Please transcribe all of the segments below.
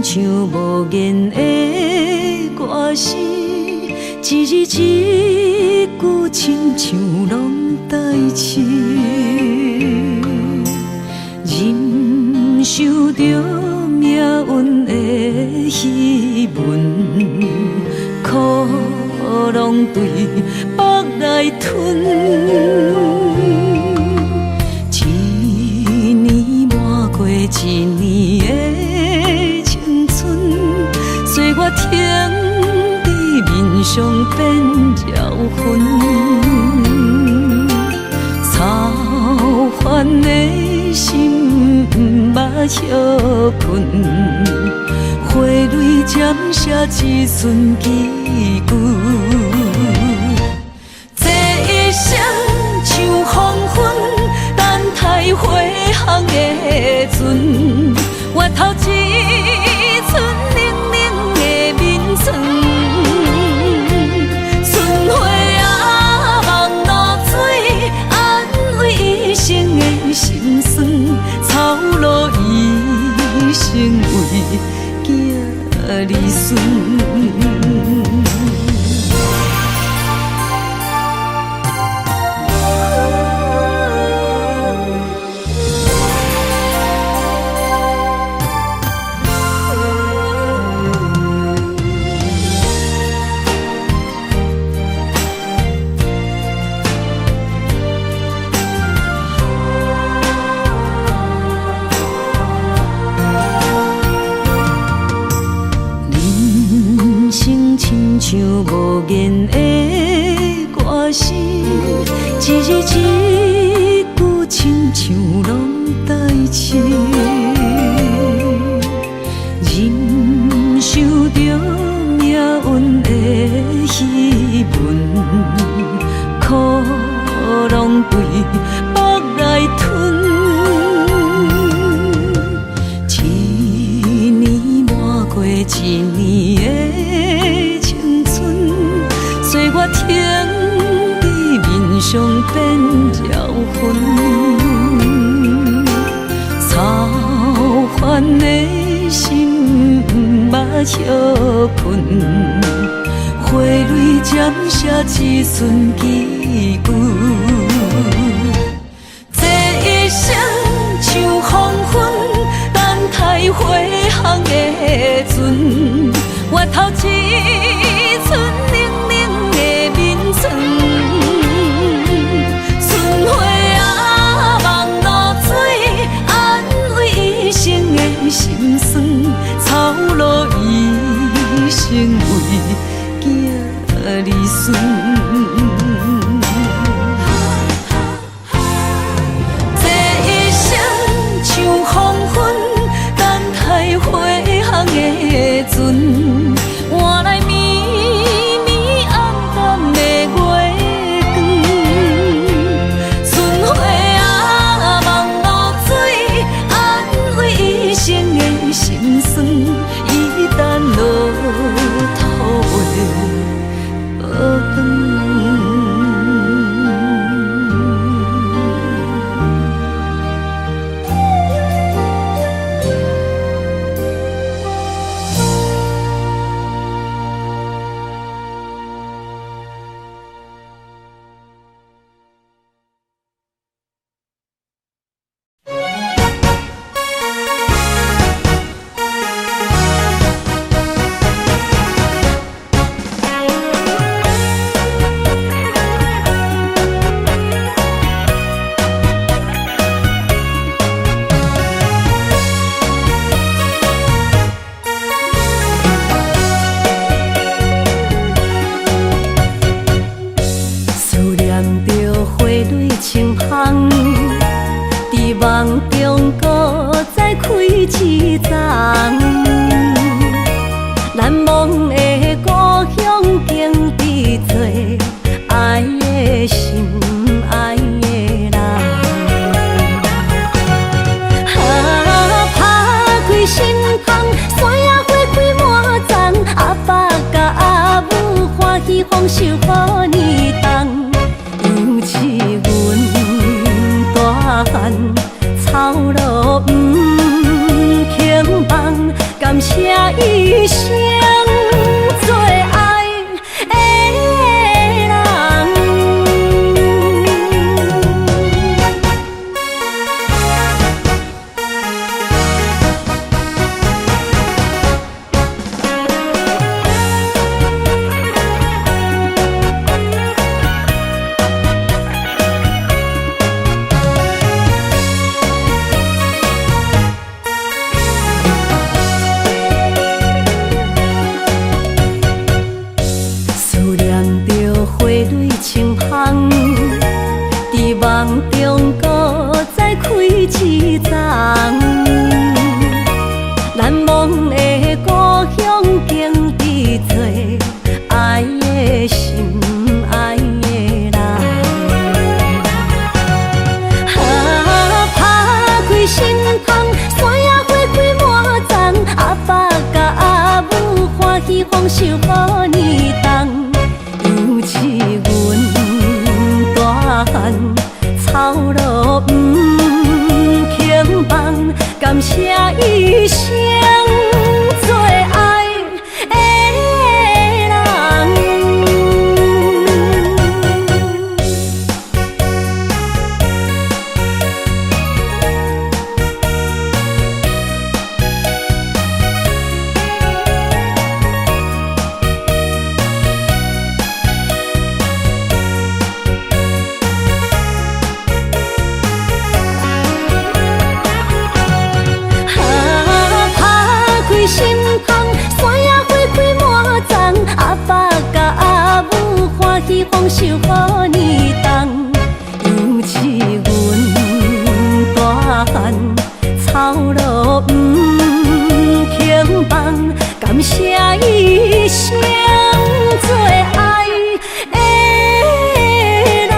像無言的歌詞，一字一句親像攏代誌。忍受著命運的戲文，苦攏對腹內吞。一年瞞過一年的青春，歲月停佇面上變招魂，操煩的心毋捌歇睏，花蕊針寫一寸祈求。這一生像黃昏，等待回航的船，回頭一寸冷冷的面霜。春花啊，望露水，安慰一生的心酸，操勞一生為囝兒孫。人生親像無言的歌詞，一字一句親像攏代誌。忍受著命運的戲文，苦攏對腹內吞。一年瞞過一年的青春，歲月停佇面上變招魂，操煩的心毋捌歇睏，花蕊針寫一寸祈求。這一生像黃昏，等待回航的船，回頭一寸冷冷的面霜。春花啊，望露水，安慰一生的心酸，操勞一生為囝兒孫。這一生像黃昏，等待回航的船，換來暝暝暗淡的月光。春花啊，望露水，安慰一生的心酸，伊等落土的報轉。思念著花蕊清芳，佇夢中閣再開一叢。難忘的故鄉景致多，愛的心，愛的人。啊，拍開心窗，山野花開滿叢，阿爸佮阿母歡喜豐收予年冬。楊試阮大漢，操勞毋肯放，甘感謝一生最愛的人。思念著花蕊清芳，佇夢中閣再開一叢。難忘的故鄉景致最愛的心愛的人。啊，拍開心窗，山野花開滿叢，阿爸佮阿母歡喜豐收好年冬。猶似阮大漢，操勞毋肯放，感謝一生最愛的人。啊，拍開心窗，山野花開滿叢，阿爸佮阿母歡喜豐收好年冬。猶似阮大漢，操勞毋肯放，感謝一生最愛的人。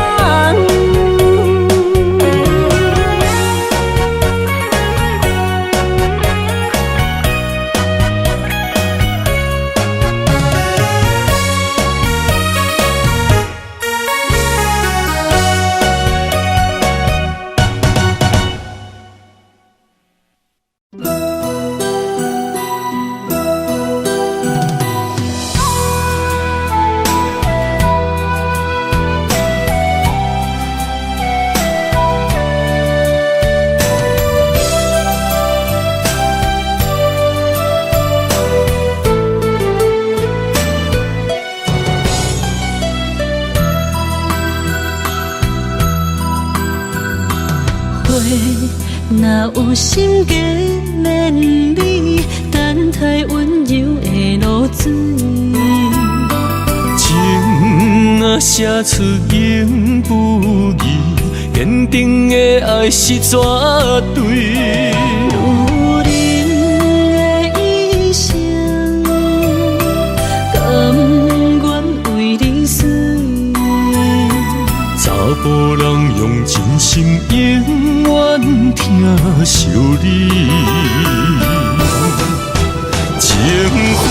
花若有心加綿美，等待溫柔的露水。情若寫出永不移，堅定的愛是絕對。女人的一生，甘願為你死。查埔人用真心永遠疼惜你。情花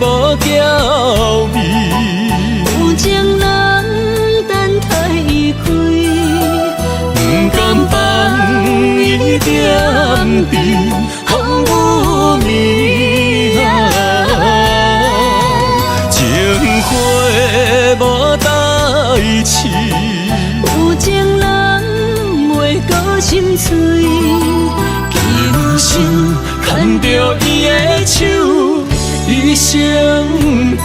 無嬌美，有情人等待伊開，不甘放伊踮伫風雨暝。情花無代誌，有情人袂閣心碎。今生牽著伊的手，一生甜。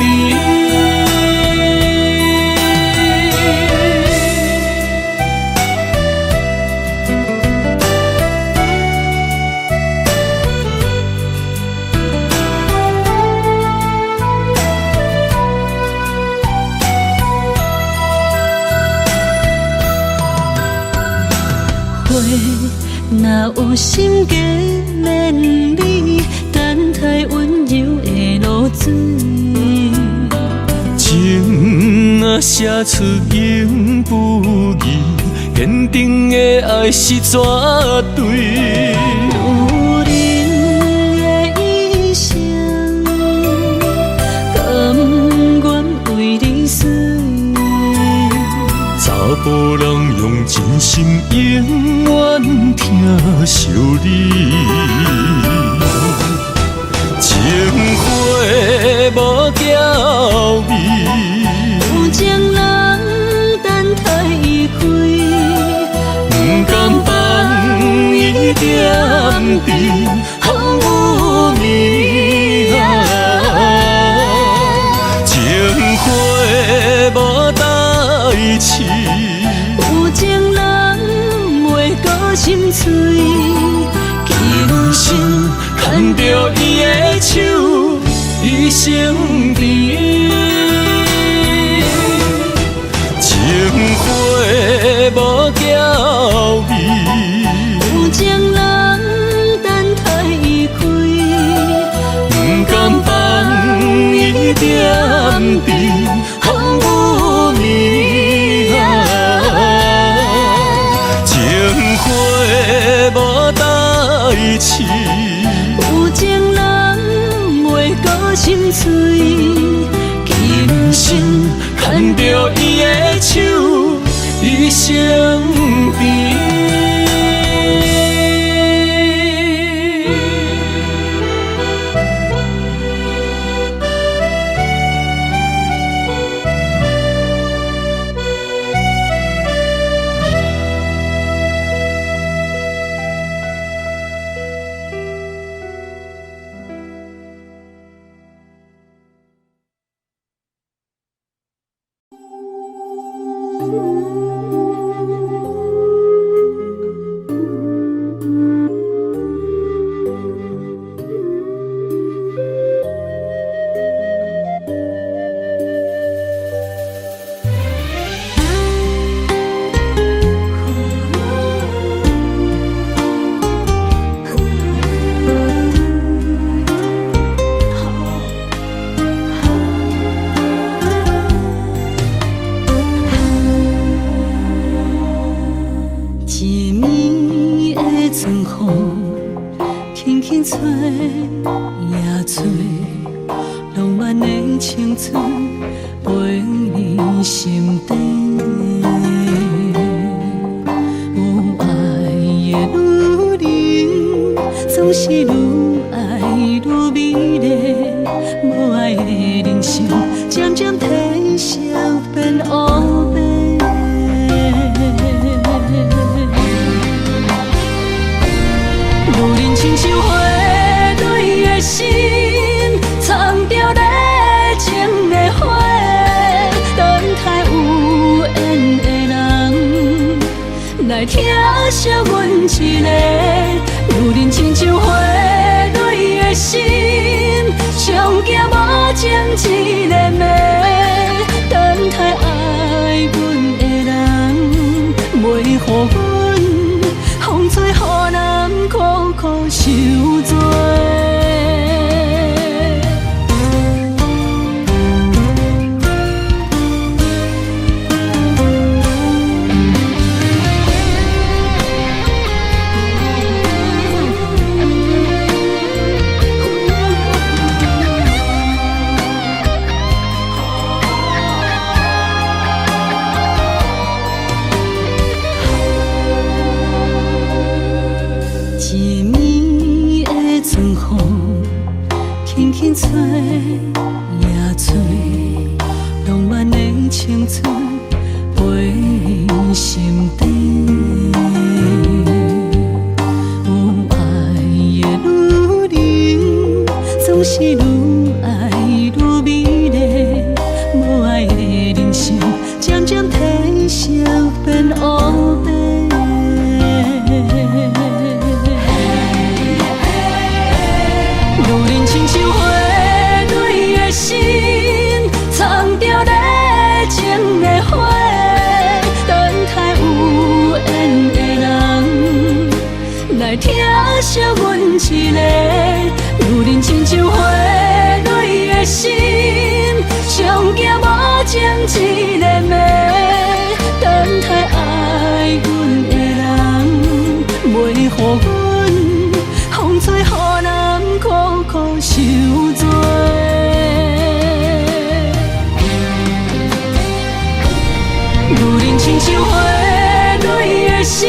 花若有心加綿美，等待溫柔的露水。情若寫出永不移，堅定的愛是絕對。女人的一生，甘願為你死。查埔人用真心永遠疼惜你。無嬌美。有情人等待伊開，毋甘放伊踮佇風雨暝。情花無代誌。有情人袂閣心碎。今生牽著伊的手，伊身邊。情花無嬌美。有情人等待伊開，毋甘放伊踮佇風雨暝。情花無代誌。有情人袂閣心碎。今生牽著伊的手，伊身邊。一暝的春風，輕輕吹呀吹，浪漫的青春飛入心底。有愛的女人，總是愈愛愈美麗；無愛的人生，漸漸褪色變烏白。女人親像花蕊的心，藏著熱情的火，等待有緣的人來疼惜阮一個。女人親像花蕊的心，上驚無情一個暝，等待愛阮的人，袂予阮風吹雨淋苦苦受罪。一暝的春風，輕輕吹呀吹，浪漫的青春飛入心底。有愛的女人，總是愈愛愈美麗；無愛的人生，漸漸褪色變烏白。女人親像花蕊的心，藏著熱情的火，等待有緣的人來疼惜阮一個。女人親像花蕊的心，上驚無情一個暝，等待愛阮的人，袂予阮風吹雨淋苦苦受罪。女人親像花蕊的心，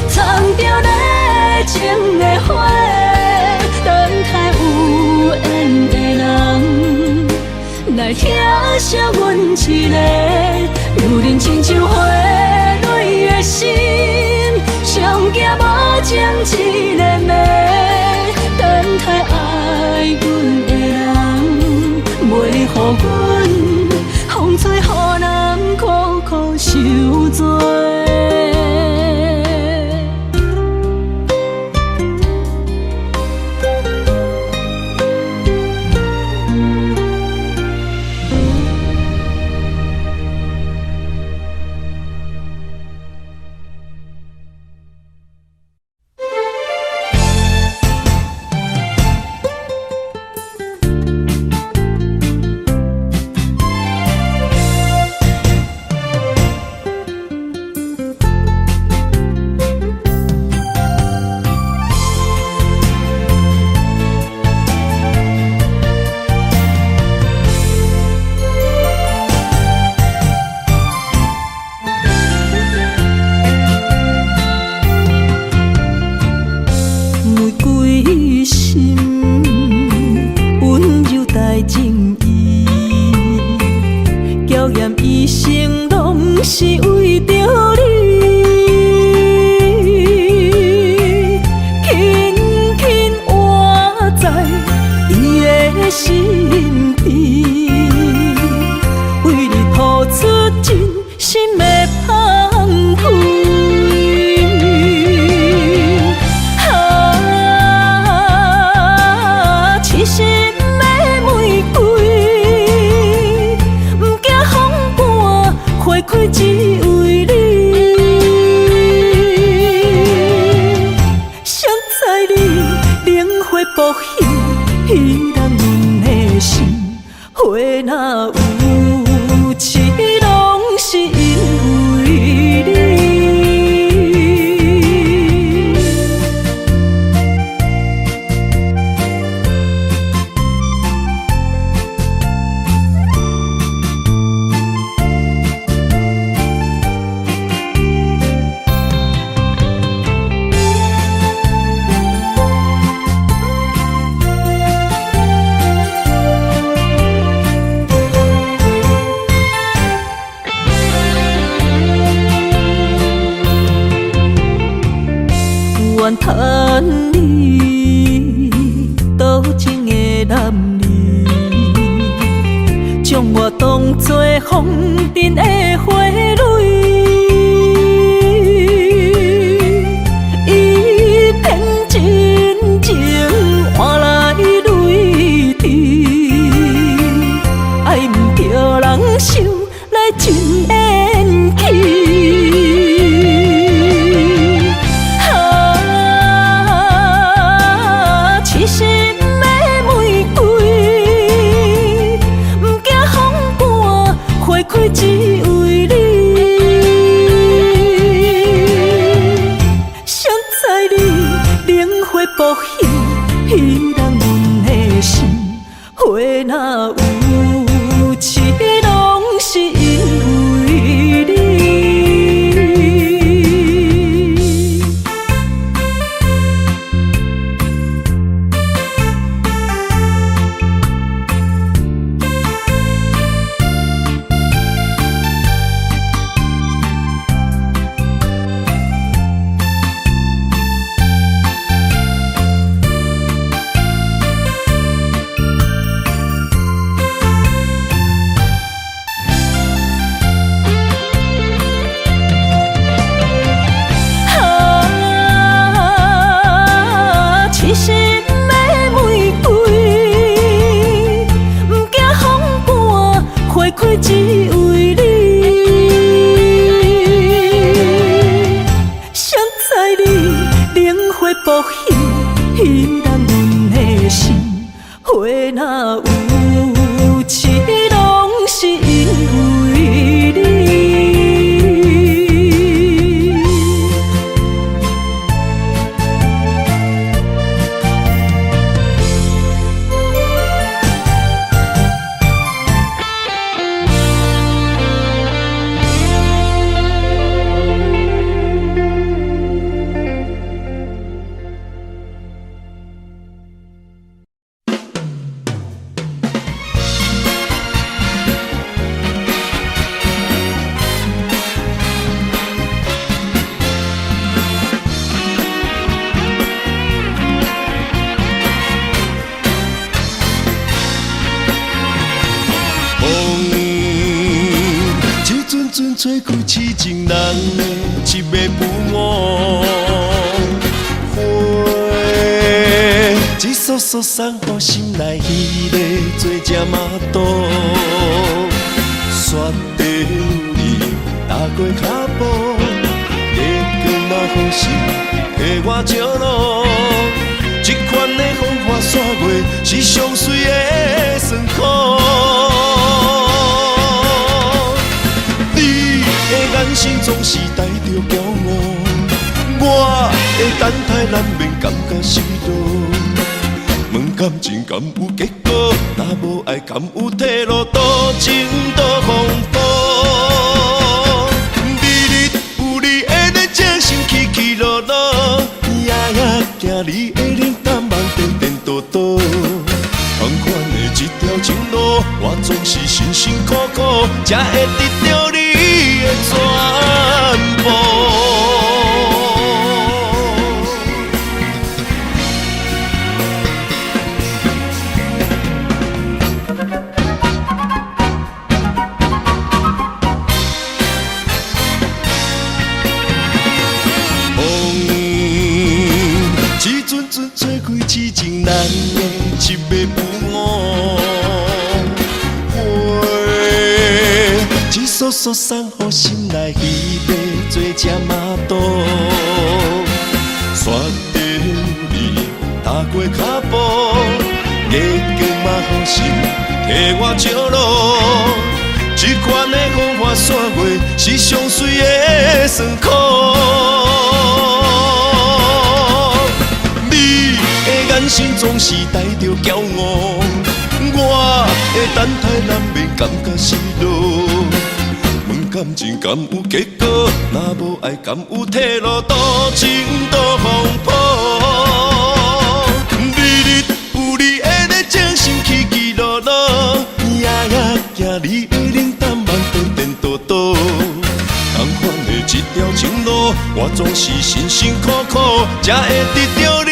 藏著熱情的火，等待有緣的人。是為著你，輕輕活在伊的身邊，為你吐出真心的芳菲。啊，痴心的玫瑰，毋驚風寒，花開只為你。誰知你靈花薄幸，彼人阮的心，花若有痴，攏是因為你。怨嘆你多情的男兒，將我當作風塵的花蕊，伊騙真情換來淚滴，愛毋著人想來真緣起。啊，痴心的玫瑰，毋驚風寒，花開只為你。誰知你靈花薄幸，彼人阮的心，花若有痴，攏是因為你。啊，痴心的玫瑰，毋驚風寒，花開只為你。誰知你靈花薄幸，彼人阮的心，花若有痴，攏是因為你。風一陣陣吹開痴情人的一暝不誤，花一束束送予心內彼个做只碼肚，雪地有你踏過腳步，月光若好心替我照路，這款的風花雪月是上媠的酸苦。你的眼神總是帶著驕傲，我的等待難免感覺失落。問感情敢有結果？若無愛敢有退路？多情多風波。日日有你的熱情，心起起落落，夜夜行你的冷淡夢顛顛倒倒。同款的這條情路，我總是辛辛苦苦，才會得著你。的全部。风一阵阵吹开痴情人的一暝不误，花一束束送予心内彼个做这马肚，煞着你踏过脚步，月经嘛好心替我照路。这款的风花雪月是上水的酸苦。你的眼神总是带著骄傲，我的等待难免感觉失落。问感情敢有结果？若无爱敢有退路？多情多风波。日日有你的热情，心起起落落，夜夜行你的冷淡，梦颠颠倒倒。同款的这条情路，我总是辛辛苦苦，才会得到你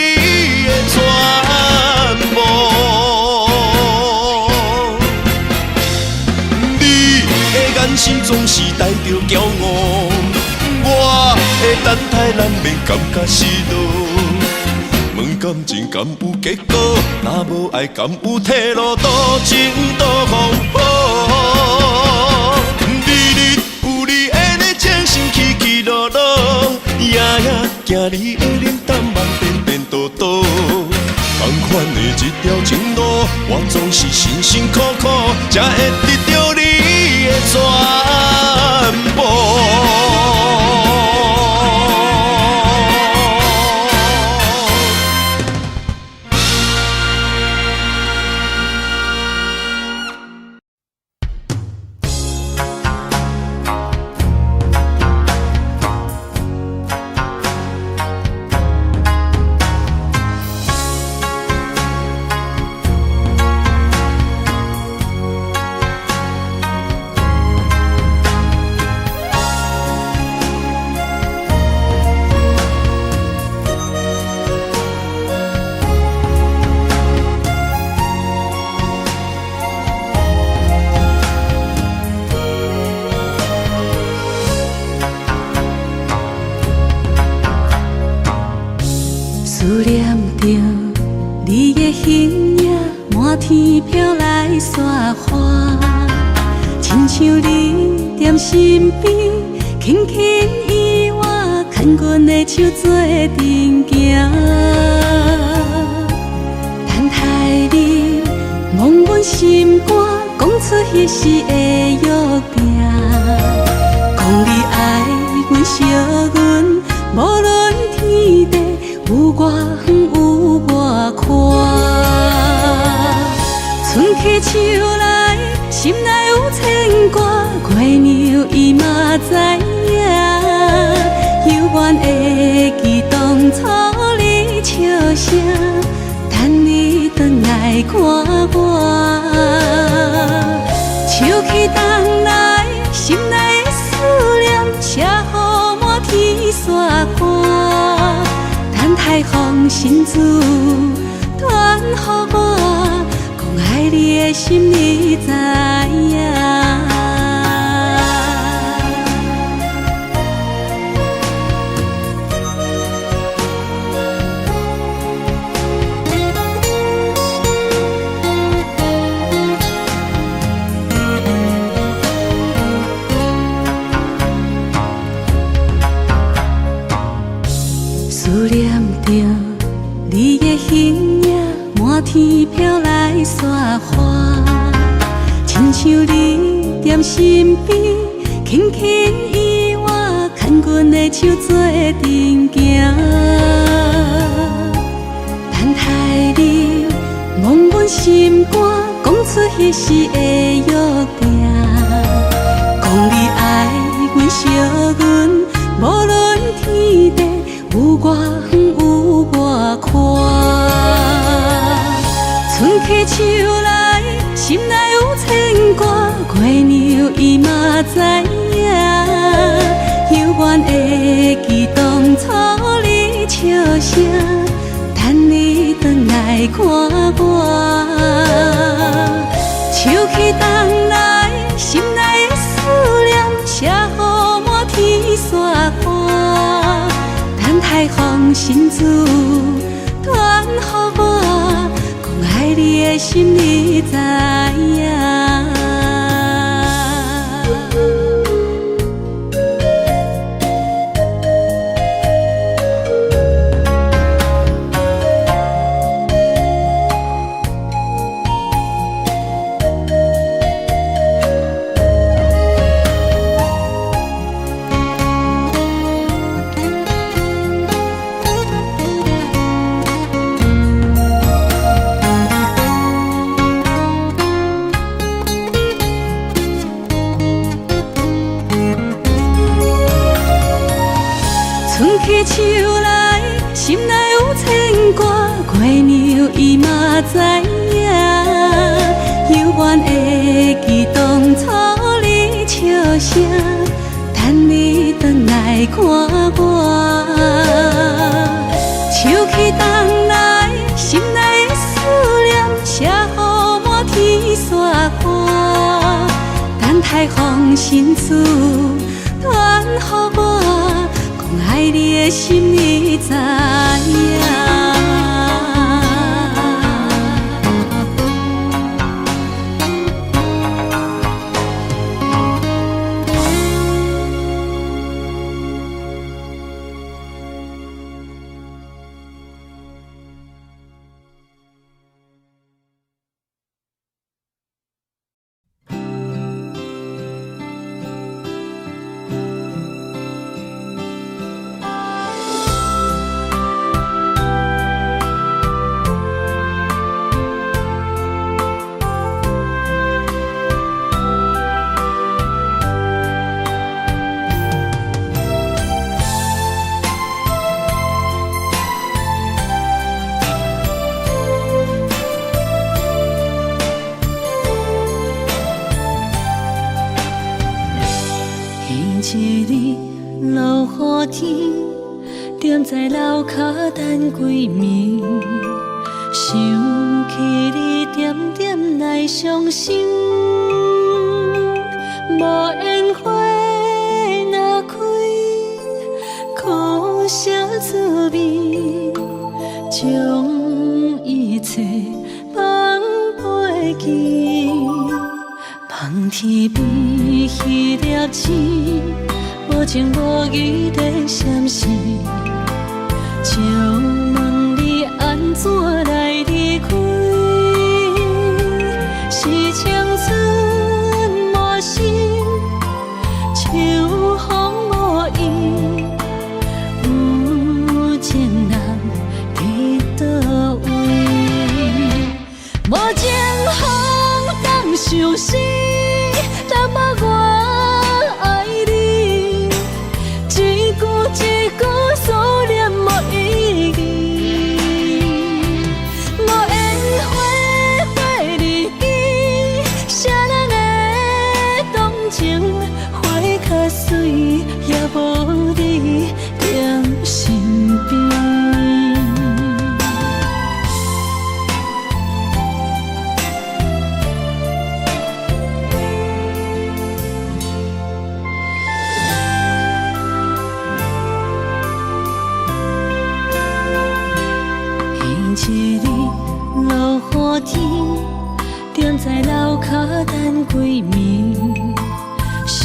的全部。你的眼神总是带著骄傲，我的等待难免感觉失落。问感情敢有结果？若无爱敢有退路？多情多风波。日日有你的热情，心起起落落，夜夜行你的冷淡，梦颠颠倒倒。同款的这条情路，我总是辛辛苦苦，才会得到你的全部。思念著你的形影，满天飘来雪花，亲像你踮身边，轻轻伊我牵阮的手做阵行。等待你摸阮心肝，讲出彼时的约定，讲你爱阮惜阮，无论天地有偌远有偌宽。春去秋来，心内有牵挂，月娘伊嘛知影，犹原会记当初你笑声，等你转来看我。秋去冬来，心内的思念，写予满天雪花。等待风信子传予我，讲爱你的心你知影。思念著你的形影，满天飘来雪花，亲像你踮身边，轻轻伊我牵阮的手做阵行。等待你摸阮心肝，讲出彼时的约定，讲你爱阮惜阮，无论天地有偌远有偌宽。春去秋来，心心內有牽掛，月娘伊嘛知影。猶原會記當初你笑聲，等你轉來看我。秋去冬來，心內的思念，寫予滿天雪花。等待風信子傳予我，講愛你的心你知影。春去秋來，心內有牽掛，月娘伊嘛知影。猶原會記當初你笑聲，等你轉來看我。秋去冬來，心內的思念，寫予滿天雪花。等待風信子傳予我，講愛你的心你知影。彼一日落雨天，踮在樓跤等幾暝，想起你點點來傷心，無緣花若開，苦啥滋味，將一切放袂記。望天邊彼粒星，無情無義地閃逝，借問你按怎來離開？是青春滿身，秋風無意，有情人佇佗位？無情風當相思，淡薄我愛你，一句一句思念無意義，無緣花花日記，誰人的動情，花較水也無你踮身邊。彼一日落雨天，踮在樓跤等幾暝，想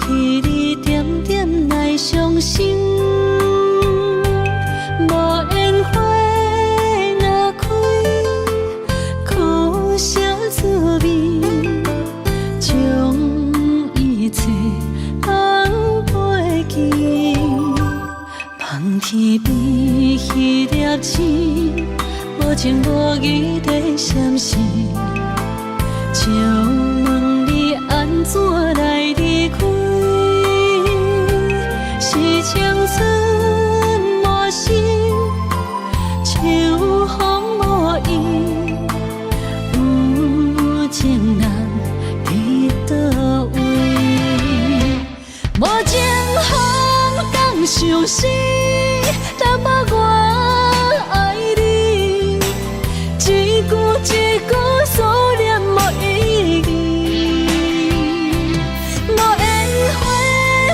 起你點點來傷心，無緣花若開，苦啥滋味，將一切放袂記。望天邊彼粒星，無情無義地閃逝，借問你按怎來離開？是青春滿身，秋風無意，有情情人佇佗位？無情風當相思，淡薄我愛你，一句一句思念無意義。無緣花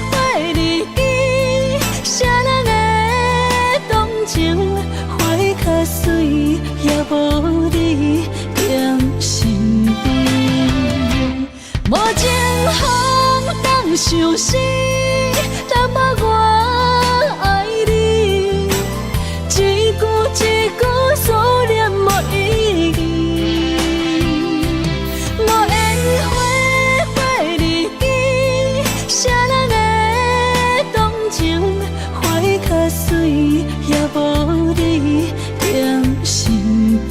花日記，啥人會動情？花較媠，也無你踮身邊。無情風當相思，淡薄我愛你，一句一句思念無意義。無緣花花日記，啥人會動情？花較媠，也無你踮身邊。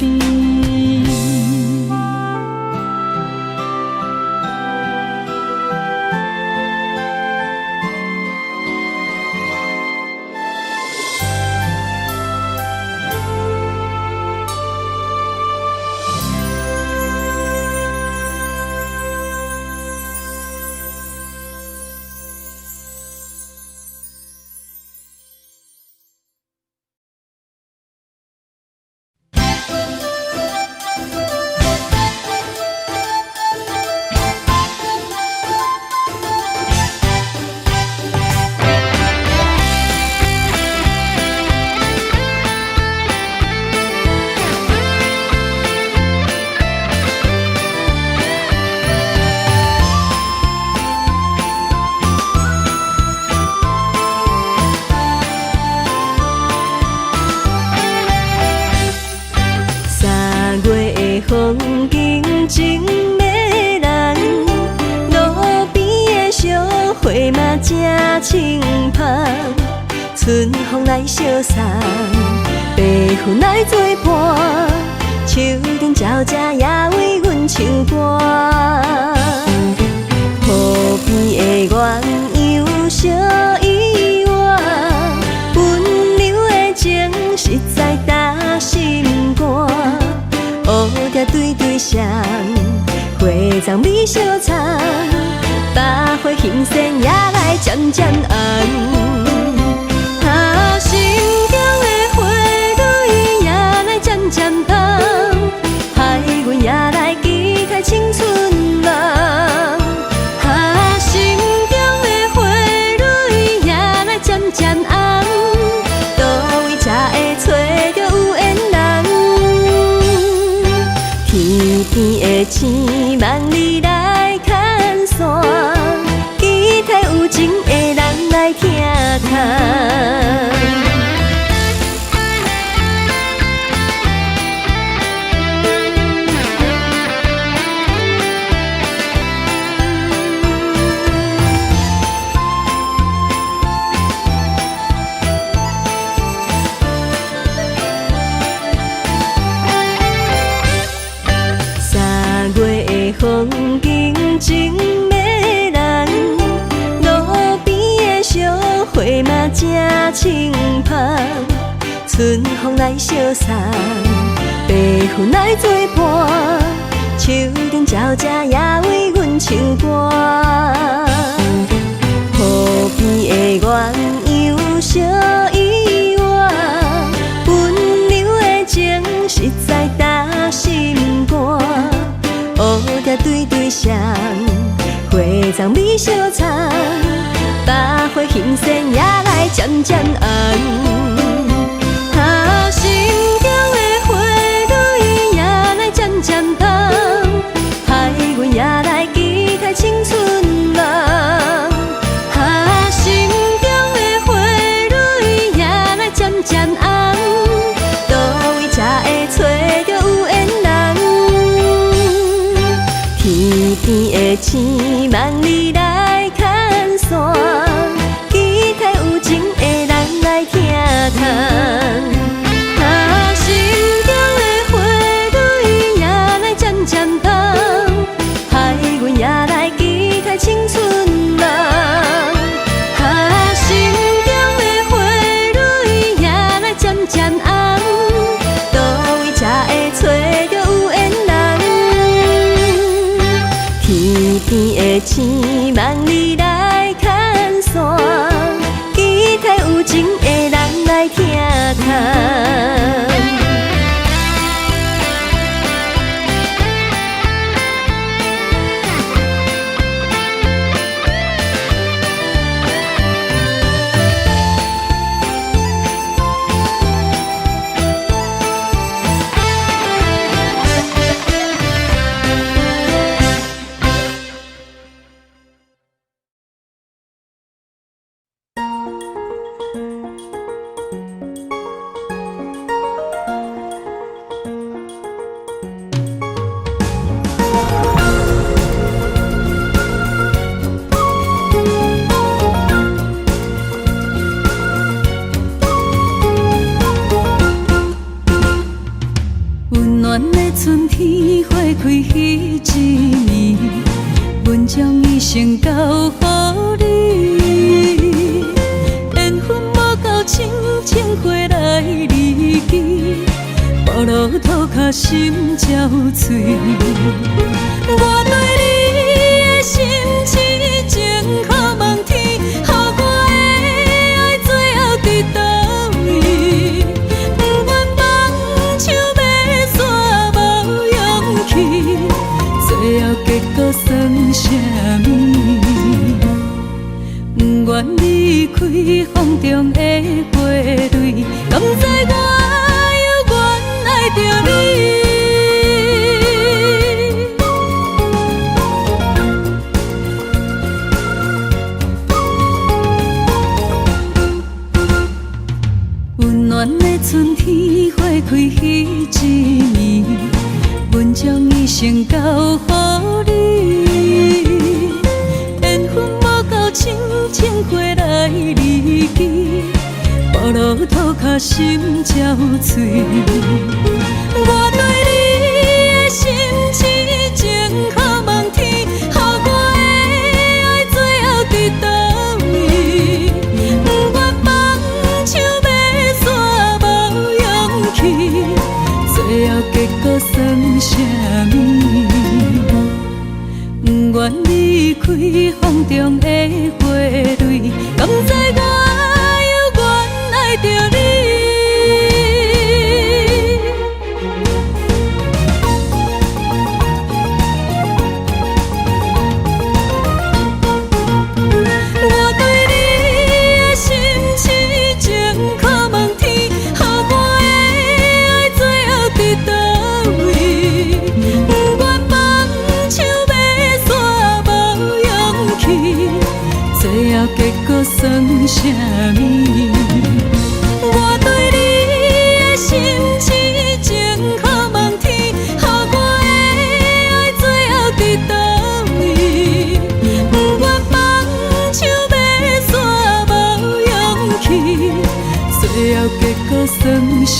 三月的風景真迷人，路邊的小花嘛正清芳，春風來相送，白雲來作伴，樹頂鳥隻也為阮唱歌。河邊的鴛鴦相依偎，溫柔的情實在打心肝。烏蝶對對双，花丛美相送，百花新鮮也來漸漸紅。啊，心中的花蕊也來漸漸香，害阮也來期待青春夢。啊，心中的花蕊也來漸漸紅，佗位才會揣著有緣人？天邊的星萬里來牽線，期待有情的人來聽看。三月的風景真迷人，路邊的小花嘛正清芳，春風來相送，白雲來作伴，樹頂鳥隻也為阮唱歌。河邊的鴛鴦相依偎，溫柔的情實在打心肝。烏蝶對對雙，花叢美相送，百花新鮮也來漸漸紅。啊，心中的花蕊也來漸漸香，害阮也來期待青春夢。啊，心中的花蕊也來漸漸紅，佗位才會揣著有緣人？天邊的星萬里來牽線，期待有情的人來聽看。啊，心中的花蕊也來漸漸香，害阮也來期待青春夢。啊，心中的花蕊也來漸漸紅，佗位才會揣著有緣人？天的星，望你來牽線，期待有情的人來疼疼。溫暖的春天，花開彼一暝，阮將一生交予你。緣分無夠深，情花來離奇，暴露塗跤心才有喙。我對你的心痴情可望天，予我的愛最後佇佗位？不願放手欲煞無勇氣，最後結果算啥物？不願離開風中的花蕊，敢知我猶原愛著你？溫暖的春天，花開彼一暝，阮將一生交予你。緣分無夠深，情花來離奇，暴露塗跤心才有喙。我對你的心痴情可望天，予我的愛最後佇佗位？不願放手欲煞無勇氣，最後結果算啥物？不願離開風中的花蕊，敢知我猶原愛著你？我對你的心痴情可望天，予我的愛最後佇佗位？不願放手欲煞無勇氣，最後結果算啥物？我對你的心痴情可望天，予我的愛最後佇佗位？不願放手欲煞無勇氣，最後結果算啥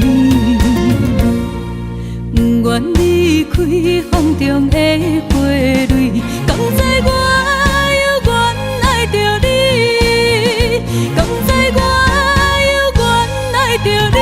物？不願離開風中的花蕊，敢知我猶原愛著你？敢知我猶原愛著你？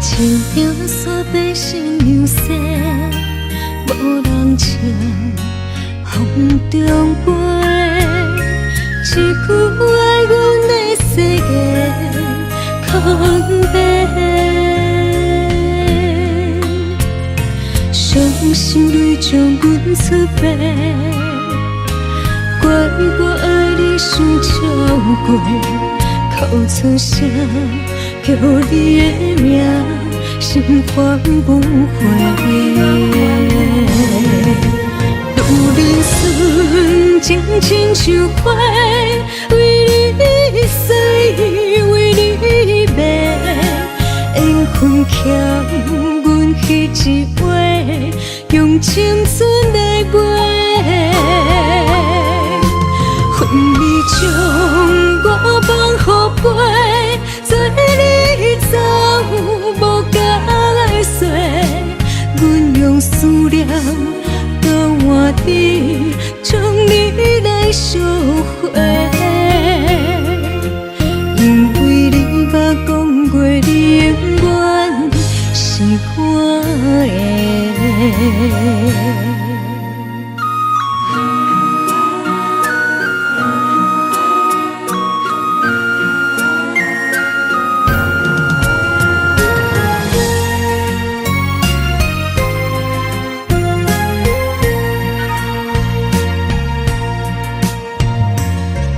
情定煞变新娘说，無人唱，風中飛。一句愛阮的誓言空白，傷心淚將阮出卖，怪我愛你傷超過，哭出聲叫你的名，心煩不回。親像花，為你水，為你迷，緣分欠阮彼一杯，用青春來賣。分你將我放予飛，做你走無解釋，阮用思念交換你，將你來贖回。因為你捌講過，你永遠是我的。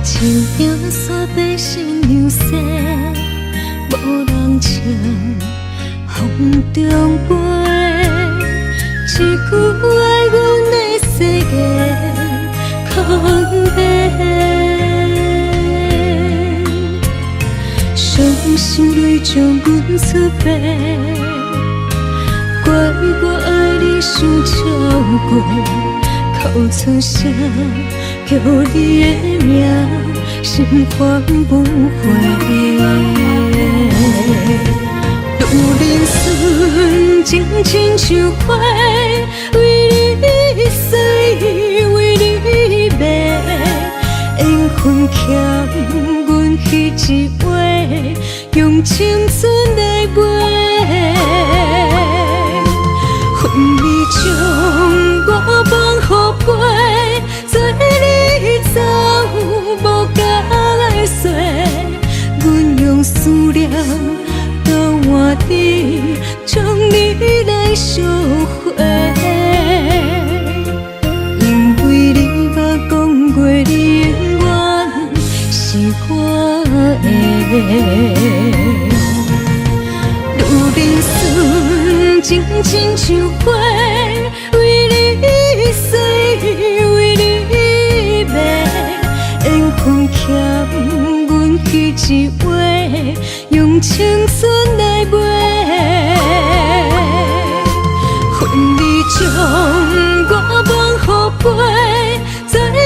树影煞白新娘逝，無人唱風中飛。一句愛阮的誓言空白，傷心淚將阮出賣，怪我愛你傷超過，哭出聲叫你的名，心煩不回。女人純情親像花，為你水，為你迷，緣分欠阮彼一杯，用青春來賣。分你將我放予飛，做你走無解釋，阮用思念交換你，將你來贖回。因為你捌講過，你永遠是我的。女人純情親像花，為你水，為你迷，緣分欠阮彼一杯，用青春來賣。分你將我放予飛，做你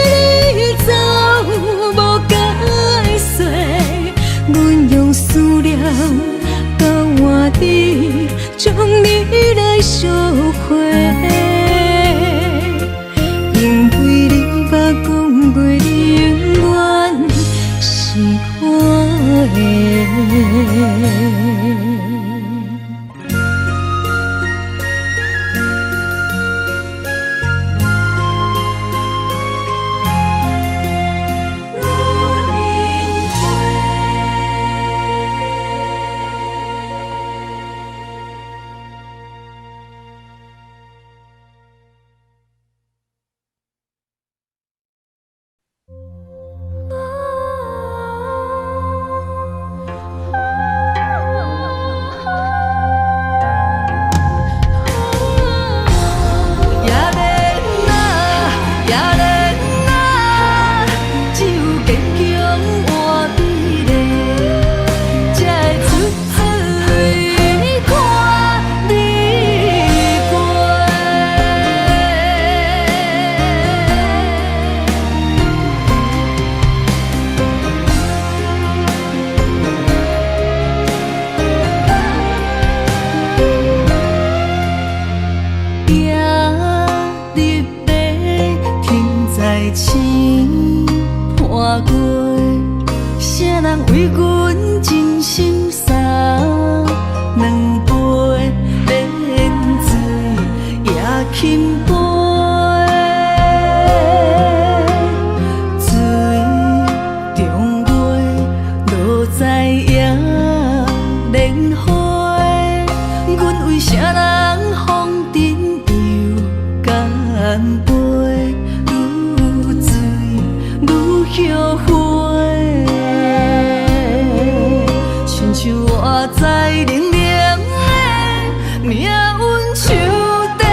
走無解釋，阮用思念交換你，將你來贖回。因為你捌講過，你永遠是我的。夜莲啊，夜莲啊，只有坚强换美丽，才会出水看你过。行入马，停在星伴月，啥人為阮真心送兩杯免醉也轻杯？水中月，落在野蓮花，阮為啥人風塵又乾杯？愈醉愈後悔，親像活在冷冷的命運樹底。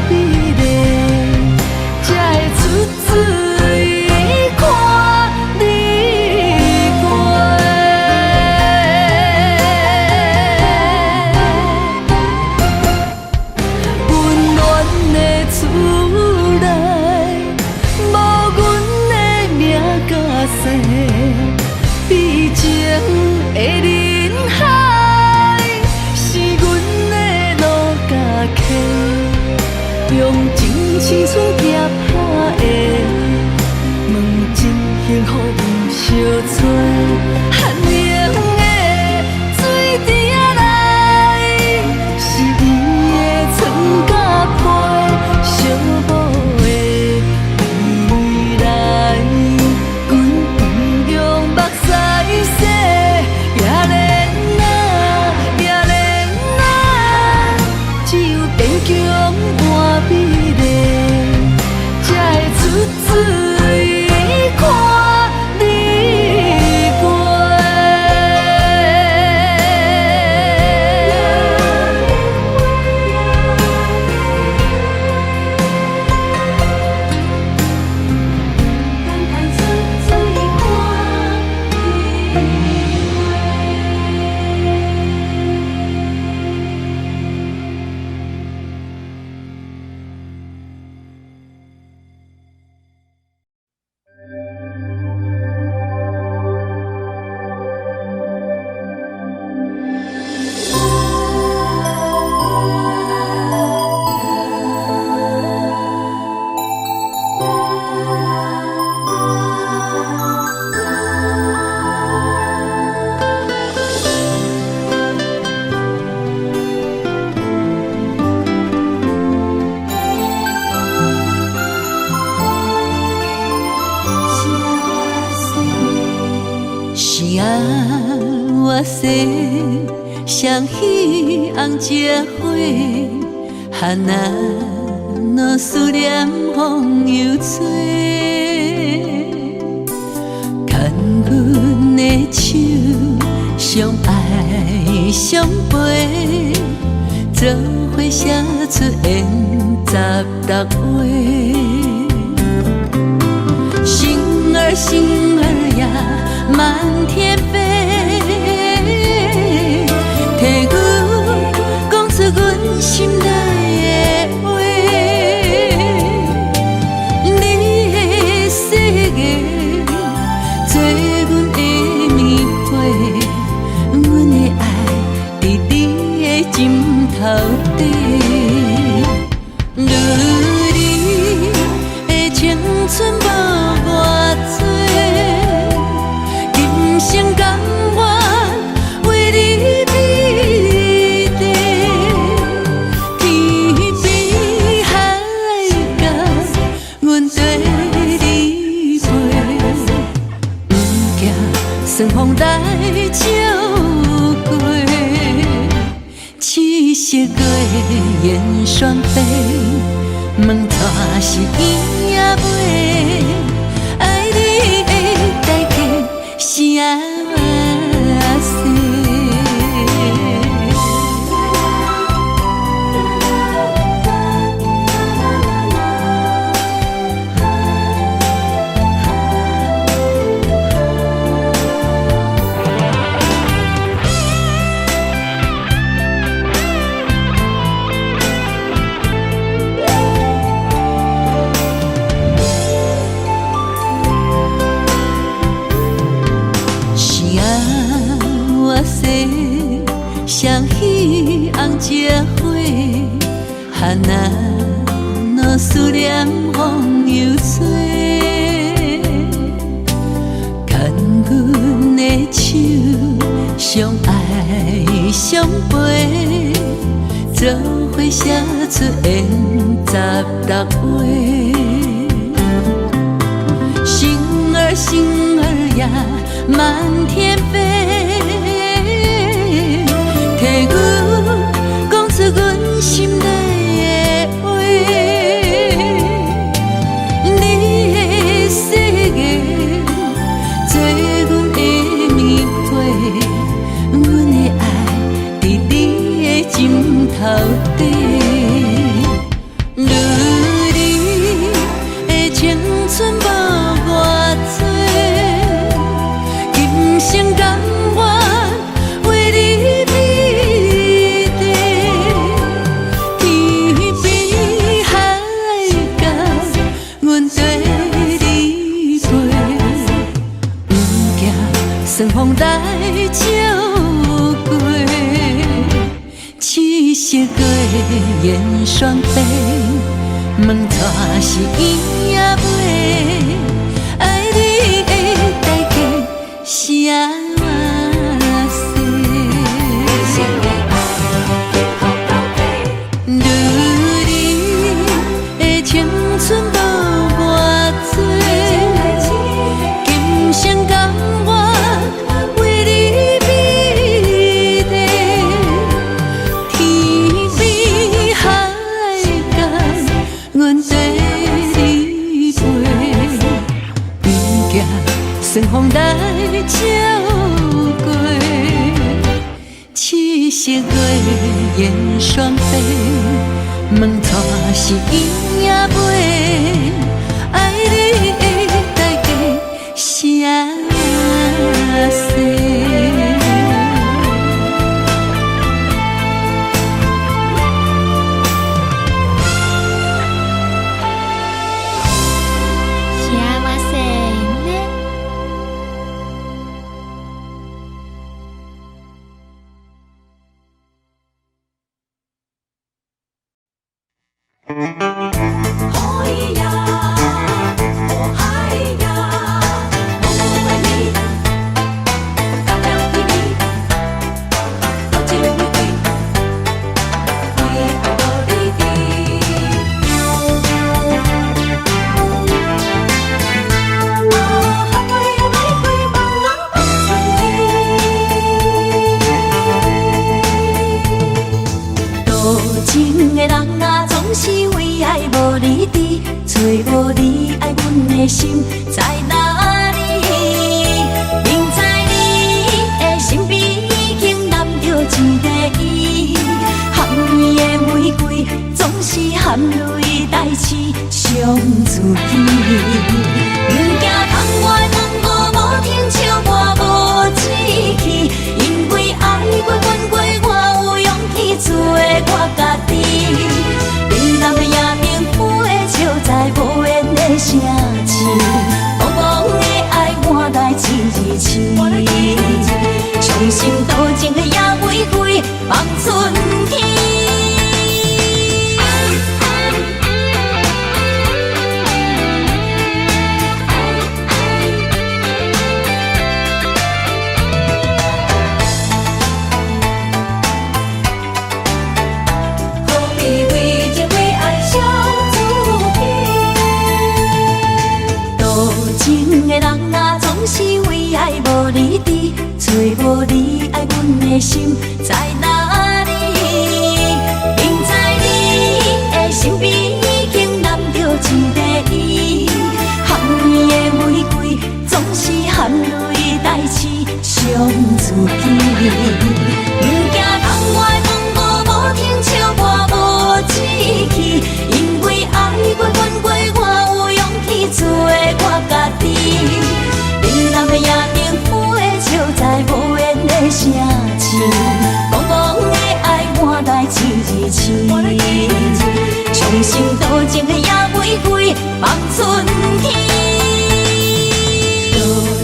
美麗，才會出水看你過。溫暖的厝內，無阮的名佮姓，悲情的人海，是阮的路佮溪，用真青春行拍的，问真幸福毋相揣，寒冷的水池仔內，是伊的床佮被，寂寞的未來，阮毋用目屎洗，也免啊，也免啊，只有堅強換美麗，才會出水看你過。等待出水看你過。是啊，我说，双喜红这花，哈那若思念風又吹，牽阮的手，相愛相陪，做伙寫出緣十六話。星兒星兒呀，滿天飛，替阮講出阮心內的話。你的誓言做阮的棉被，阮的愛佇你的枕頭底。女兒的青春無偌濟，今生甘願為你美麗。天邊海角，阮綴你飛，毋驚順風來照過。七色月燕雙飛，問怎是伊也袂？愛你的代價是愛世。是啊，我說，雙喜紅這花，哈那若思念風又吹，牽阮的手，相愛相陪，做伙寫出緣十六話。星兒星兒呀，滿天飛，替阮講出阮心內的話。你的誓言做阮的棉被，阮的愛佇你的枕頭底。女燕雙飛，問娶是伊也袂，愛你的代價是按怎勢？女人的青春無偌濟，今生甘願為你美麗。天邊海角，阮綴你飛，不驚順風來照過。七色月燕雙飛，問娶是伊也袂，愛你的代價是按怎勢？幸せね。哎呀，哦哎呀，我爱你，甲了你，多情玫瑰，为爱无你伫。啊，玫瑰放啊放春多情的人啊，總是為愛無理智，揣無你愛阮的心在哪裡？明知你的身邊已經攬著一个伊，含甜的玫瑰總是含淚代志傷自己。不驚窗外風雨無停，笑我無志氣，因為愛過恨過，我有勇氣做我家己。嶺南的夜燈花笑在無緣的城市，茫茫的愛換來一日痴，傷心多情的野玫瑰放春天。何必為情為愛傷自己？多情的人啊，總是為愛無理智，揣無你愛阮的心在哪裡？明知你的身邊已經攬著一個伊，含甜的玫瑰總是含淚代志傷自己。不驚窗外風雨無停，笑我無志氣，因為愛過恨過，我有勇氣做我家己。嶺南的夜燈花笑在無緣的城市，茫茫的愛換來一日痴，傷心多情的野玫瑰放春天。多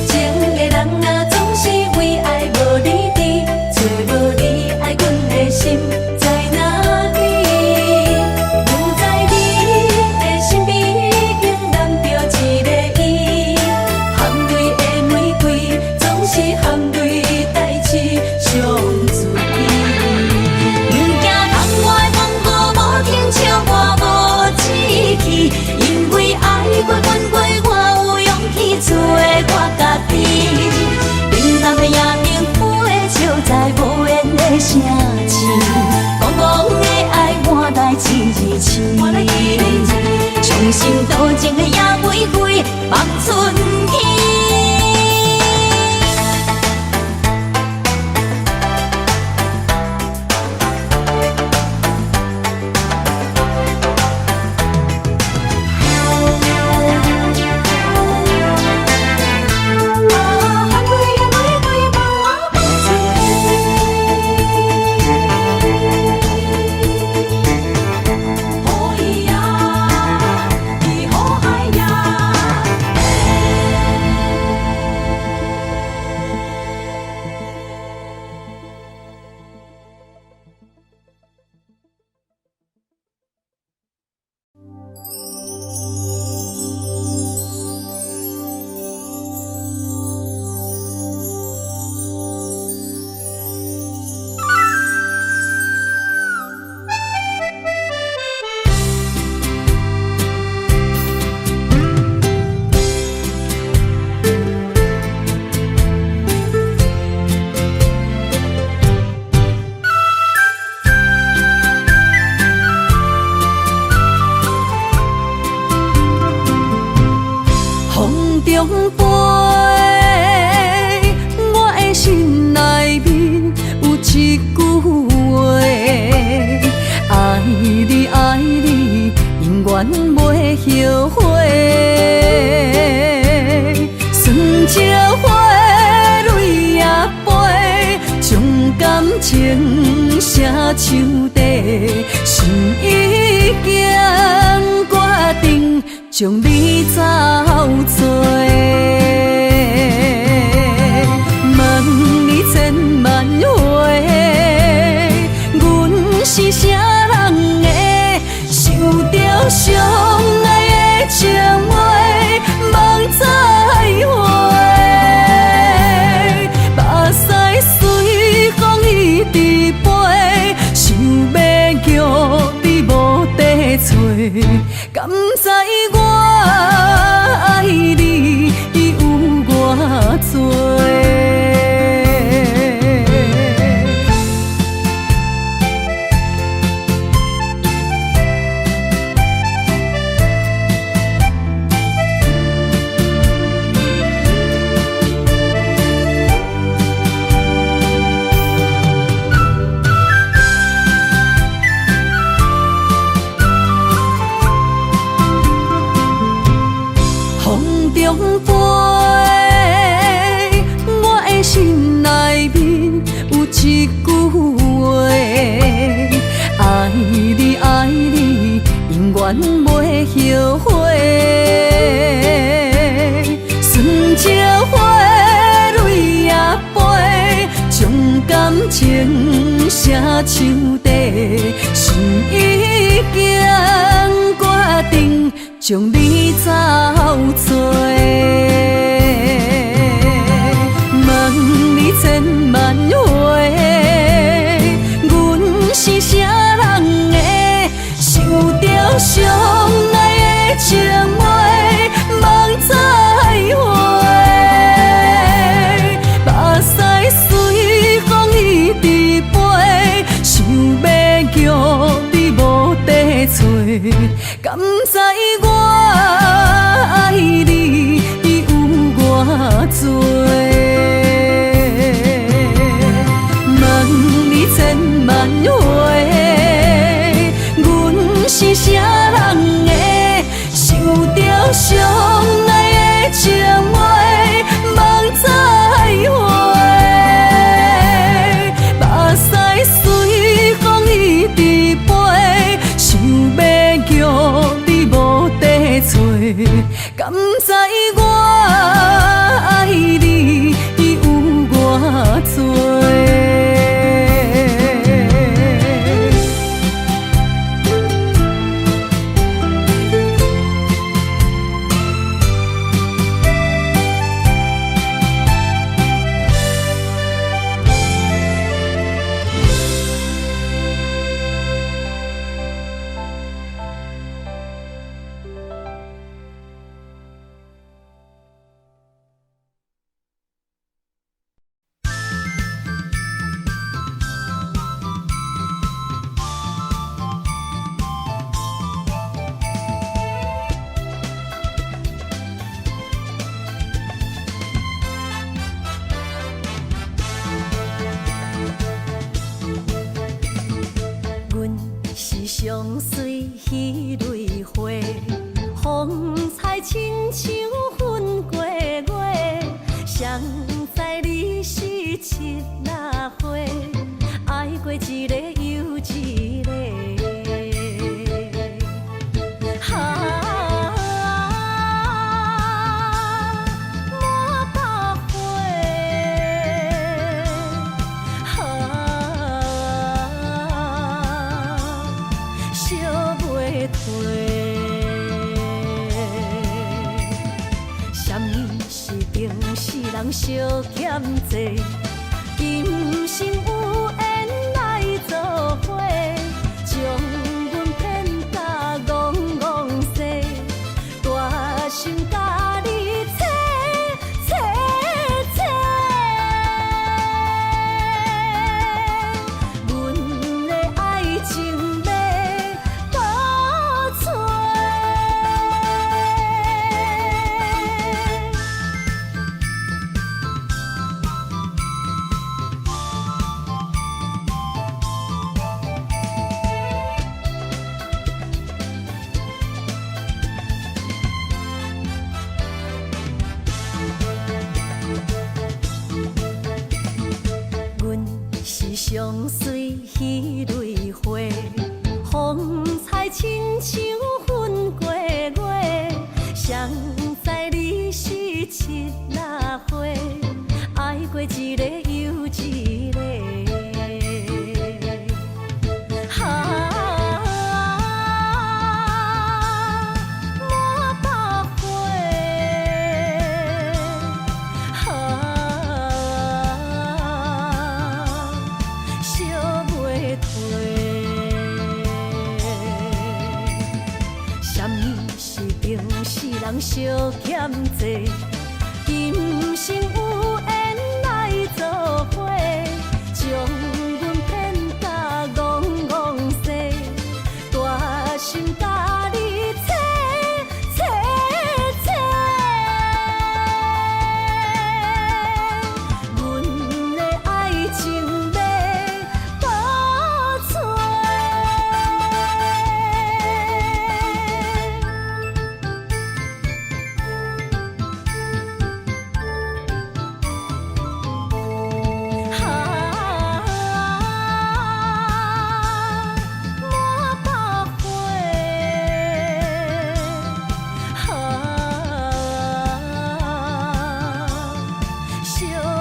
情的人啊，總是為愛無理智，揣無你愛阮的心在哪裡？不知你的身邊已經攬著一個伊，含淚的玫瑰總是含淚代志傷自己。不驚窗外風雨無停，笑我無志氣，因為愛過恨過，中飛，我的心內面有一句話：愛你愛你，永遠袂後悔。酸石花，淚也飛，將感情寫樹底，心已經決定將你走做。問你千萬回，阮是啥人的？想著相愛的情話，夢再回，目屎隨風一直飛，想欲叫你無得揣，敢知我愛你有偌濟？風中飛，我的心內面有一句話：愛你愛你，永遠袂後悔。酸石花，淚也飛，將感情寫樹底，心已經決定將你走做。問你千萬回，阮是啥人的？想著相愛的情話，夢再回，目屎隨風一直飛，想欲叫你無得揣，敢知我愛你有偌濟？問你千萬回，阮是啥人的？想著相愛的情話，夢再回，目屎隨風一直飛，想欲叫你無得揣，敢知我愛你有偌濟？阮是上水彼蕊花，風采親像粉過月。誰知你是七仔花，愛過一个又一個。啊，滿腹花，啊，燒袂褪。啥物是情是人相欠債？今生有緣來做伙，將阮騙甲戇戇西，大心共你切切切。阮的愛情欲倒揣。相隨彼蕊花，風采親像粉過月。誰知你是七六花，愛過一个又一个。啊，滿腹花，啊，燒袂褪。啥物是情是人相欠债？今生有緣來做伙，將阮騙甲戇戇西，大心共你切切切。阮的愛情欲倒揣。啊，滿腹花，啊，燒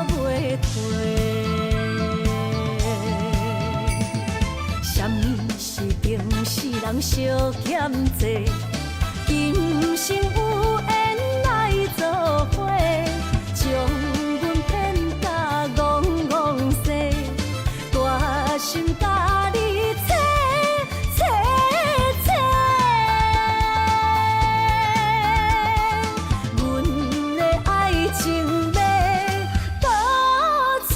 袂褪。啥物是情是人相欠債？今生有緣來做伙，將阮騙甲戇戇西，大心共你切切切。阮的愛情欲倒揣。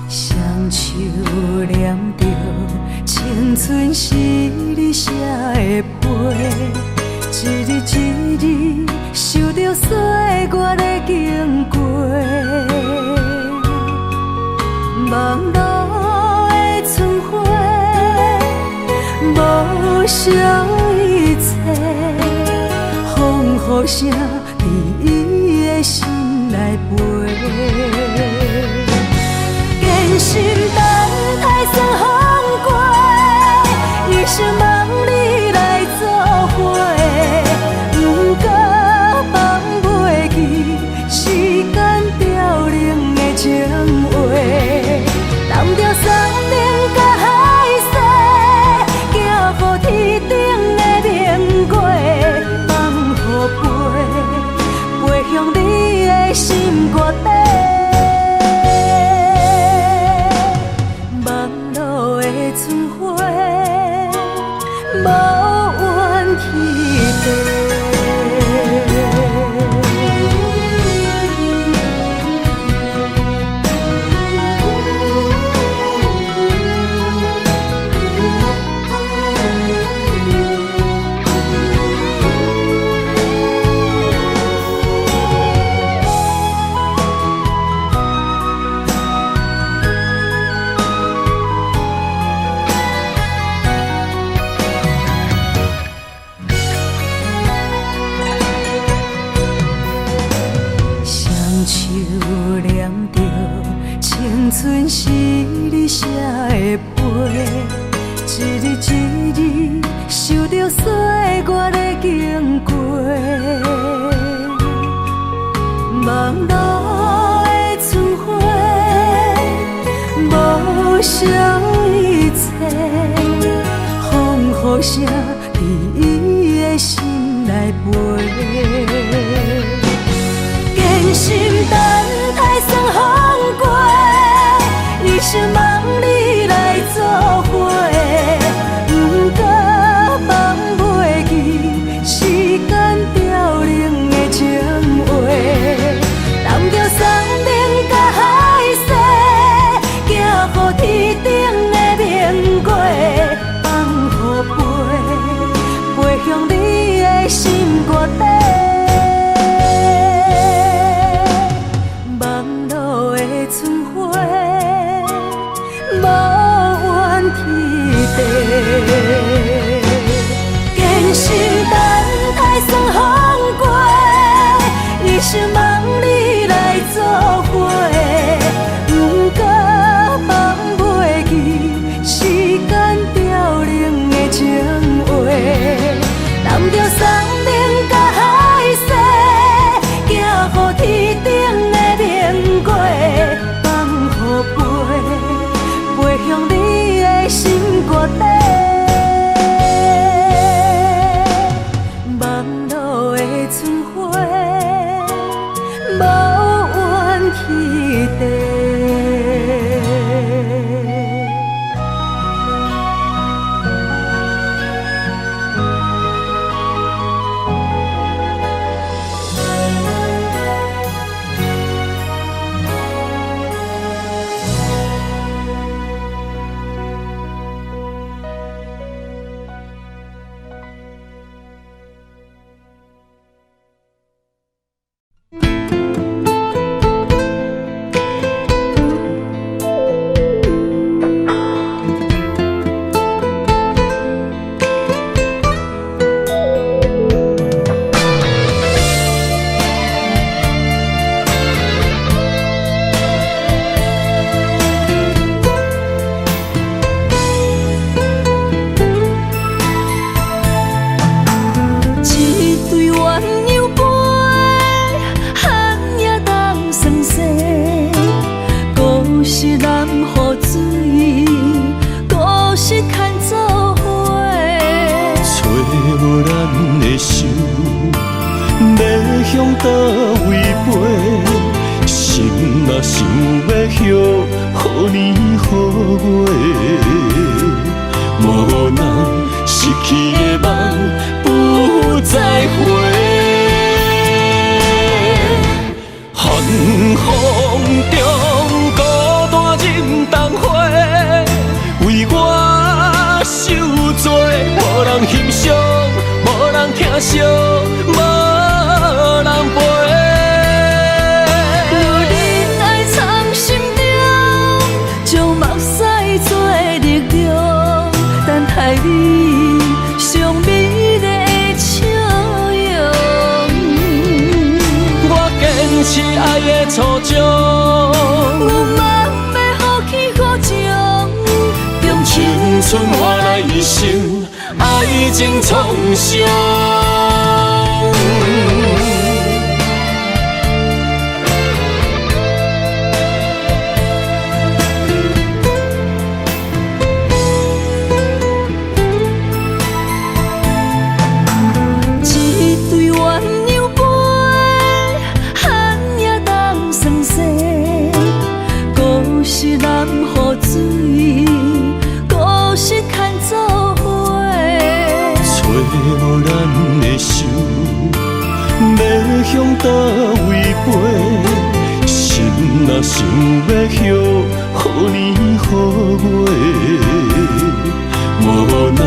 雙手念著青春是你寫的批，一字一字受著歲月的經過，網路的春花，無惜一切，風雨聲佇伊的心內飛。堅心等待算風過，一生望你來做伙，不過放袂記時間凋零的情話，澹著山盟佮海誓，寄予天頂的明月，放予飛，飛向你的心肝底。網路的春花，無怨天地。雙手念著青春是你寫的批，一字一字受著歲月的經過，網路的春花，無惜來陪。堅心等待霜風過，一生望你來做伙。不過放袂記時間凋零的情話，擔著送命佮海誓，行予天頂的明月，放予飛，飛向你的心肝底。網路的春花，無怨天地。堅心等待霜風過，一生望你來做伙。不過放袂記時間凋零的情話，擔著送命佮海誓，行予天頂的明月，放予飛，飛向你的心肝底。網路的春花，無怨天地。一對鴛鴦杯，寒夜冬霜雪，故是南湖水，故是牽做伙。揣無咱的手，欲向佗位飛？心若想欲歇，好年好月，無奈失去的夢不再回。寒風中孤單忍冬花，為我受罪，無人欣賞，無人疼惜，無人陪。女人愛藏心中，將目屎做力量，等待你上美麗的笑容。我堅持愛的初衷，阮嘛欲予起予情，用青春換來一生愛情創傷。一對鴛鴦杯，寒夜冬霜雪，故是南湖水，故是牽做伙。揣無咱的手，欲向佗位飛？心若想欲歇，好年好月，無奈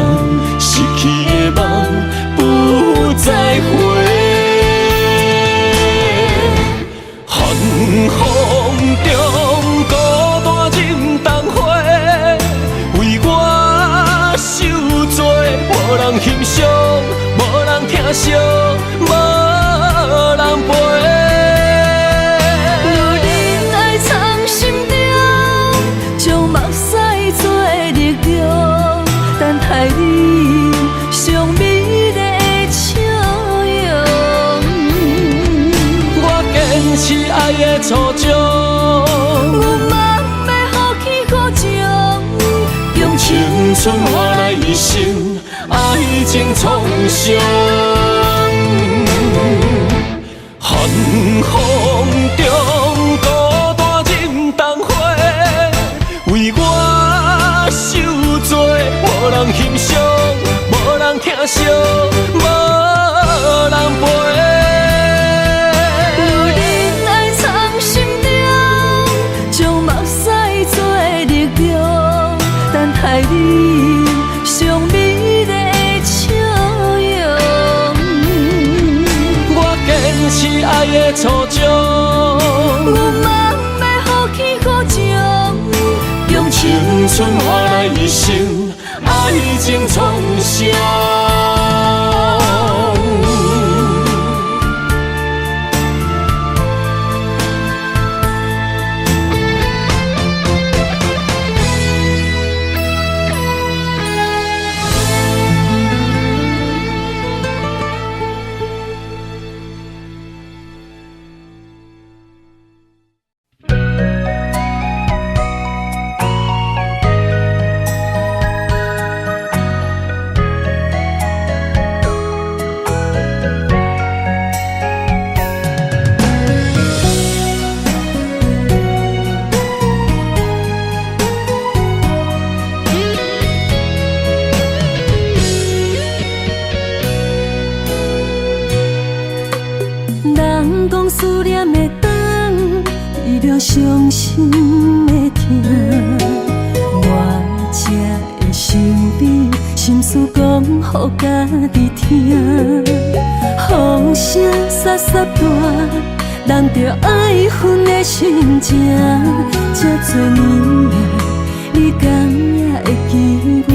失去的夢不再回。寒風中孤單忍冬花，為我受罪，無人欣賞，無人疼惜，無人陪。女人愛藏心中，將目屎做力量，等待你上美麗的笑容。我堅持愛的初衷，阮嘛欲予起予情，用青春換來一生愛情創傷。的初衷。阮梦欲予起予情，用青春换來一生愛情創傷。人講思念會長，治療傷心的疼，我才會想你，心事講予家己聽。風聲沙沙大，人著愛分的心情，這多年啊，你敢也會記我？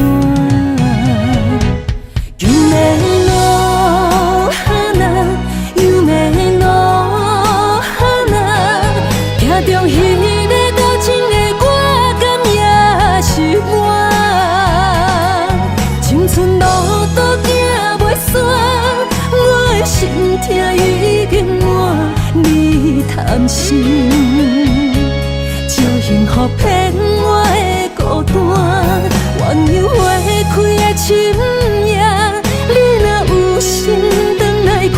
夢の花，夢の花，行中彼个多情的我，敢也是我？青春路途行袂煞，我的心痛已經滿，你貪心，借幸福騙我的孤單，鸳鸯花開的深夜，你若有心轉來看，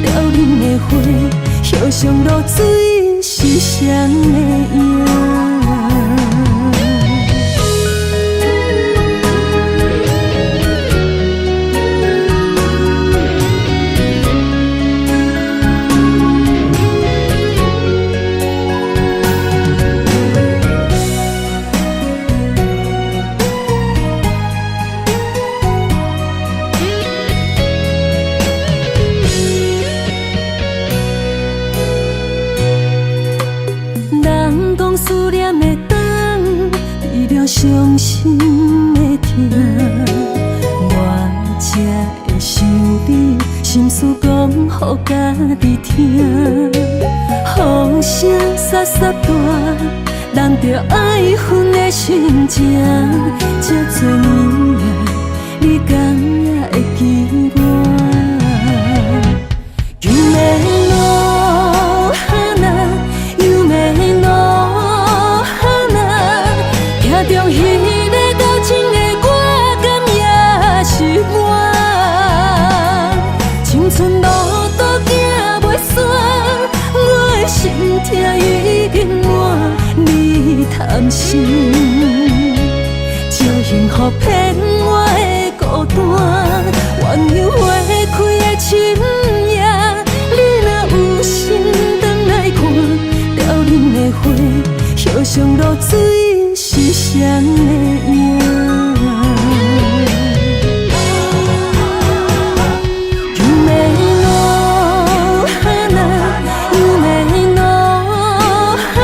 凋零的花，叶上露水是誰的影？人講思念會長，治療傷心的疼，我才會想你，心事講予家己聽。風聲沙沙大，人著愛分的心情，這多年啊，你敢也會記我？夢の花，夢の花，行中彼个多情的我，敢也是我？青春路途行袂煞，我的心痛已經滿，你貪心，借幸福騙我的孤單，鸳鸯花開的深夜，你若有心轉來看，凋零的花，葉上露水是誰的影？夢の花，夢の花，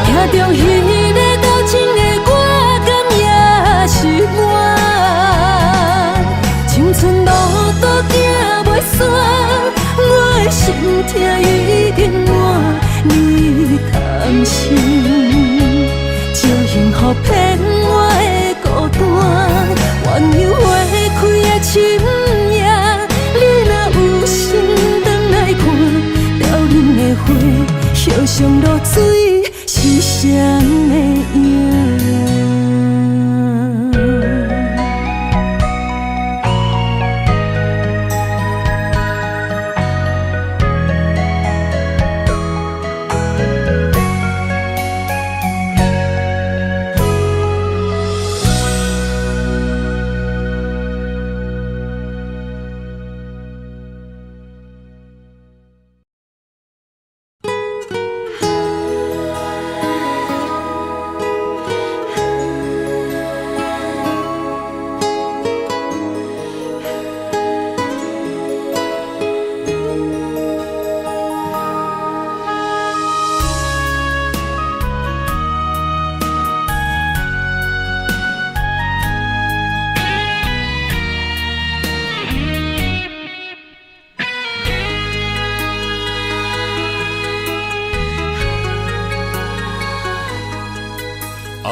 行中彼个多情的我，敢也是我？青春路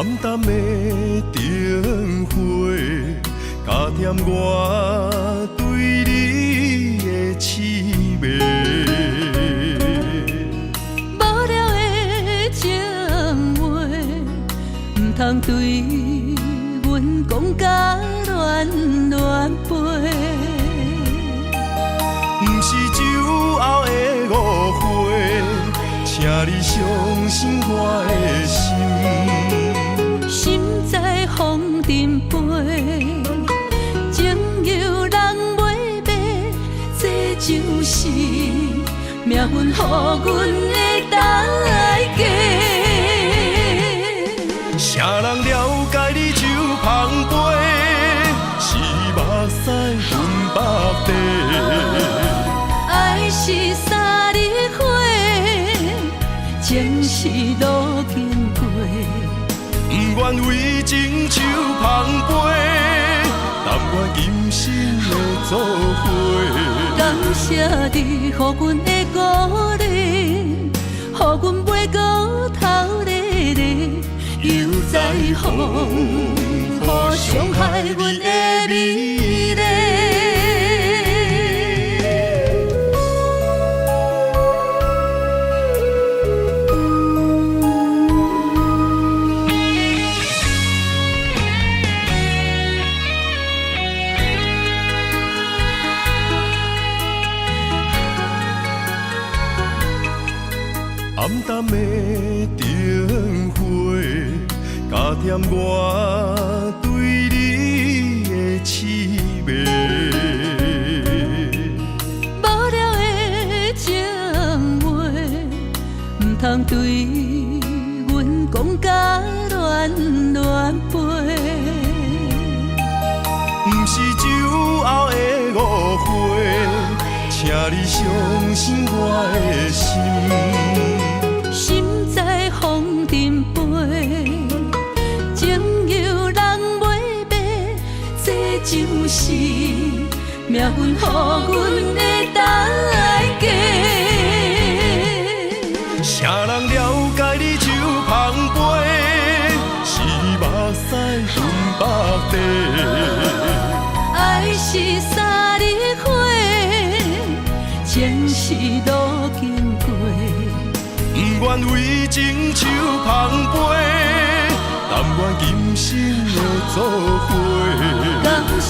暗淡的灯火，加添我對你的痴迷。無聊的情話，毋通對阮講甲亂亂飛。毋是酒後的誤會，請你相信我的心。心在風塵飛，情由人袂迷，這就是命運予阮的代價。誰人了解你手捧杯，是目屎吞腹地。愛是三日花，情是路經過。不願為情手捧杯，甘願今生的做伙。感謝你予阮的鼓勵，予阮袂閣頭咧咧，又再風雨傷害阮的美麗。暗淡的燈火，加添我對你的痴迷。無聊的情話，毋通對阮講甲亂亂飛。毋是酒後的誤會，請你相信我的心。心在風塵飛，情由人袂迷，這就是命運予阮的代價。誰人了解你手捧杯，是目屎吞腹地。愛是三日花，情是路經過。不願為情手捧杯，甘願今生的做伙。感謝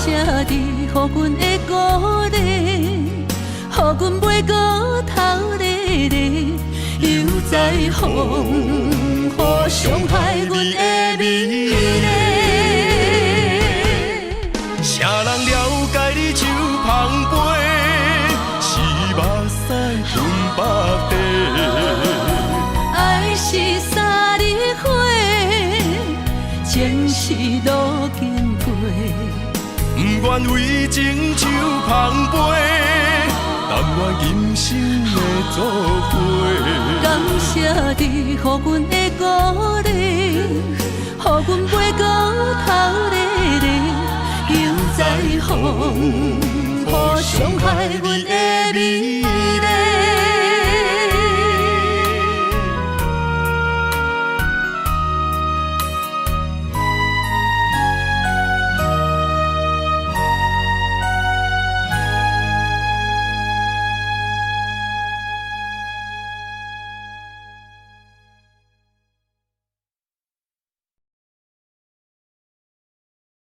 你予阮的鼓勵，予阮袂閣頭咧咧，又再風雨傷害阮的美麗。誰人了解你手捧杯，是目屎吞腹地。愛是三日花，情是路經過。不願為情手捧杯，甘願今生的做伙。感謝你予阮的鼓勵，予阮袂閣頭咧咧，又再風雨傷害阮的美麗。